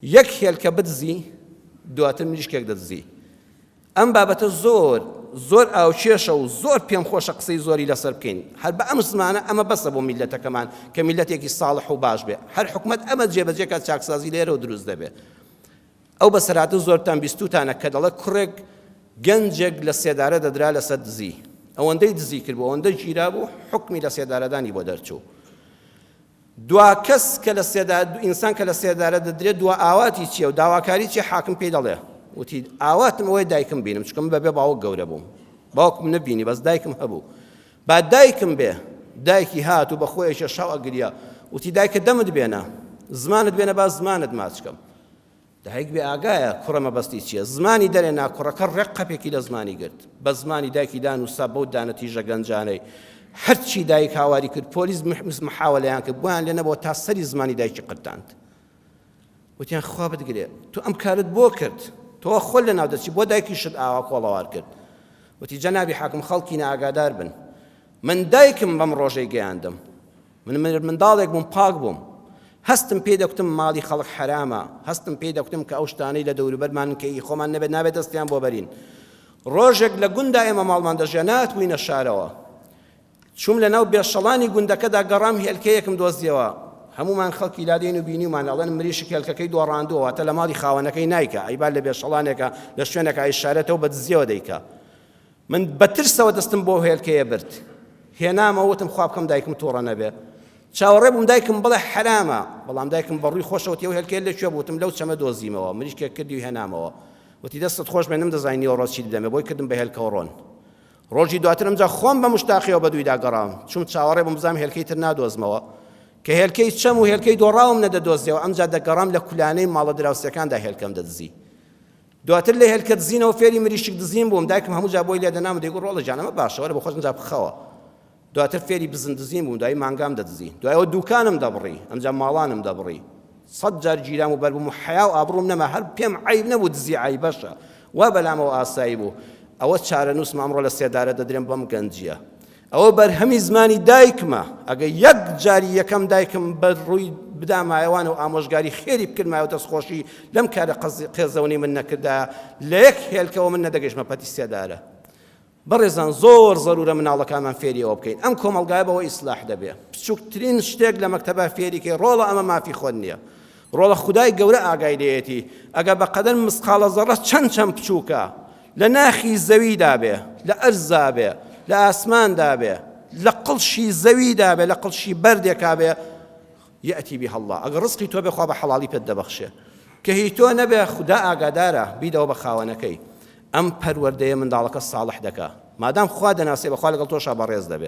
یەک هێلکە بدزی دواتر مریشکێک دەدزی. ئەم بابەتە زۆر زۆر ئاوکێشە و زۆر پێم خۆشە قسەی زۆری لەسەر بکەین. هەر بە ئەم زمانە ئەمە بەسە بۆ میللەتەکەمان کە میللەتێکی ساڵح و باش بێ. هەر حکومەت ئەمە جێبەجێ کات چاکسازی لێرەوە دروست دەبێ. ئەو بەسەرهاتە زۆرتان بیستووتانە کە دەڵێ کوڕێک گەنجێک لە سێدارە دەدرا لەسەر دزی. ئەوەندەی دزی کردبوو ئەوەندە گیرابوو حوکمی لە سێدارەدانی بۆ دەرچوو. دوا کەس کە لە سێدا ئینسان کە لە سێدارە دەدرێت دوا ئاواتی چییە و داواکاری چیە حاکم پێی دەڵێ وتی ئاواتم ئەوەیە دایکم بینم چونکە من بەبێ باوک گەورە بووم باوکم نەبینی بەس دایکم هەبوو با دایکم بێ دایکی هات و بە خۆی کێشا و ئەگریا وتی دایکە دەمت بێنە زمانت بێنە با زمانت ماچ کەم دایک بێ ئاگایە کوڕە مەبەستی چیە زمانی دەرێنا کوڕەکە ڕێک قەپێکی لە زمانی گرت بە زمانی دایکی دانوسا بەو دانە تیژە گەنجانەی هەرچی دایک هاواری کرد پۆلیس محاوەلەیان کرد بۆیان لێ نەبووە تا سەری زمانی دایکی قرتاند وتیان خوا بتگرێ تۆ ئەم کارت بۆ کرد تۆ خۆ لە ناو دەچی بۆ دایکیشت ئاوا کۆڵەوار کرد وتی جەنابی حاکم خەڵکی نائاگادار بن من دایکم بەم ڕۆژەی گەیاندم من منداڵێک بووم پاک بووم هەستم پێی دەکوتم ماڵی خەڵک حەرامە هەستم پێی دەکوتم کە ئەو شتانەی لە دەوروبەرمانن کە ئی خۆمان نەبێت نابێت دەستیان بۆ بەرین ڕۆژێک لە گوندا ئێمە ماڵمان دەژیا ناتبووینە شارەوە چووم لە ناو بێشەڵانی گوندەکەدا گەڕام هێلکەیەکم دۆزیەوە هەمومان خەڵکی لادێین و بینیومان ئەڵێن مریشک هێلکەکەی دۆڕاندووە واتە لە ماڵی خاوەنەکەی نایکا ئەیبا لە بێشەڵانێکە لە شوێنێکە ئەیشارێتەوە بە دزیەوە دەیکا من بە ترسەوە دەستم بۆ هێلکەیە برد هێنامەوە وتم خوا بکەم دایکم توڕە نەبێ چاوەڕێ بووم دایکم بڵێ حەرامە بەڵام دایکم بە ڕووی خۆشەوە تێو هێلکەیە لە کوێ بوو وتم لەو چەمە دۆزیمەوە مریشکێک کردی و هێنامەوە وتی دەستت خۆش بێ نەمدەزانی نیوەڕۆ چیت بدەمێ بۆی کردم بە هێلکەوە ڕۆن ڕۆژی دواتر ئەمجا خۆم بە مشتاقیەوە بە دوویدا گەڕام چوم چاوەڕێ بووم بزانم هێلکەی تر نادۆزمەوە کە هێلکەی چەم و هێلکەی دۆڕاوم نەدەدۆزیەوە ئەمجا دەگەڕام لە کولانەی ماڵە دراوسێکاندا هێلکەم دەدزی دواتر لە هێلکە دزینەوە فێری مریشک دزین بووم، دایکم هەموو جار بۆی لێدەنام و دەیگوت ڕۆڵە گیان ئەمە باشە وەرە بۆ خۆت ئەمجا بخەوە. دواتر فێری بزن دزین بووم، دوایی مانگام دەدزی. دوای ئەوە دووکانم دەبڕی، ئەمجا ماڵانم دەبڕی. سەت جار گیرام و بەربووم و حەیا و ئابڕووم نەما، هەر پێم عەیب نەبوو دزی عەیبەشە. وا بەلامەوە ئاسایی بوو. ئەوە چارەنووسمە ئەمڕۆ لە سێدارە دەدرێم بەم گەنجییە. ئەوە بەرهەمی زمانی دایکمە، ئەگەر یەک جاری یەکەم دایکم بە ڕووی بدامایەوانە و ئامۆژگاری خێری بکردمایە و دەستخۆشی لەم کارە قێزەونەی من نەکردایە، لە یەک هێلکەوە من نەدەگەیشتمە پەتی سێدارە. بەڕێزان زۆر زەرورە مناڵەکانمان فێری ئەوە بکەین. ئەم کۆمەڵگایە بەوە ئیسلاح دەبێ. بچوکترین شتێک لە مەکتەبا فێری کەی ڕۆڵە ئەمە مافی خۆت نییە. ڕۆڵە خودای گەورە ئاگای لێیەتی ئەگەر بە قەدەر مسقاڵە زەڕە چەند چەند بچووکە لە ناخی زەویدا بێ لە ئەرزا بێ لە ئاسماندا بێ لە قڵشی زەویدا بێ لە قڵشی بەردێکا بێ یەتی بها الله ئەگەر ڕزقی تۆ بێ خوا بە حەڵاڵی پێت دەبەخشێ کە هی تۆ نەبێ خودا ئاگادارە بیدەوە بە خاوەنەکەی ئەم پەروەردەیە منداڵەکە ساڵح دەکا مادام خوا دەناسێ بەخوا لەگەڵ تۆشا بەڕێز دەبێ.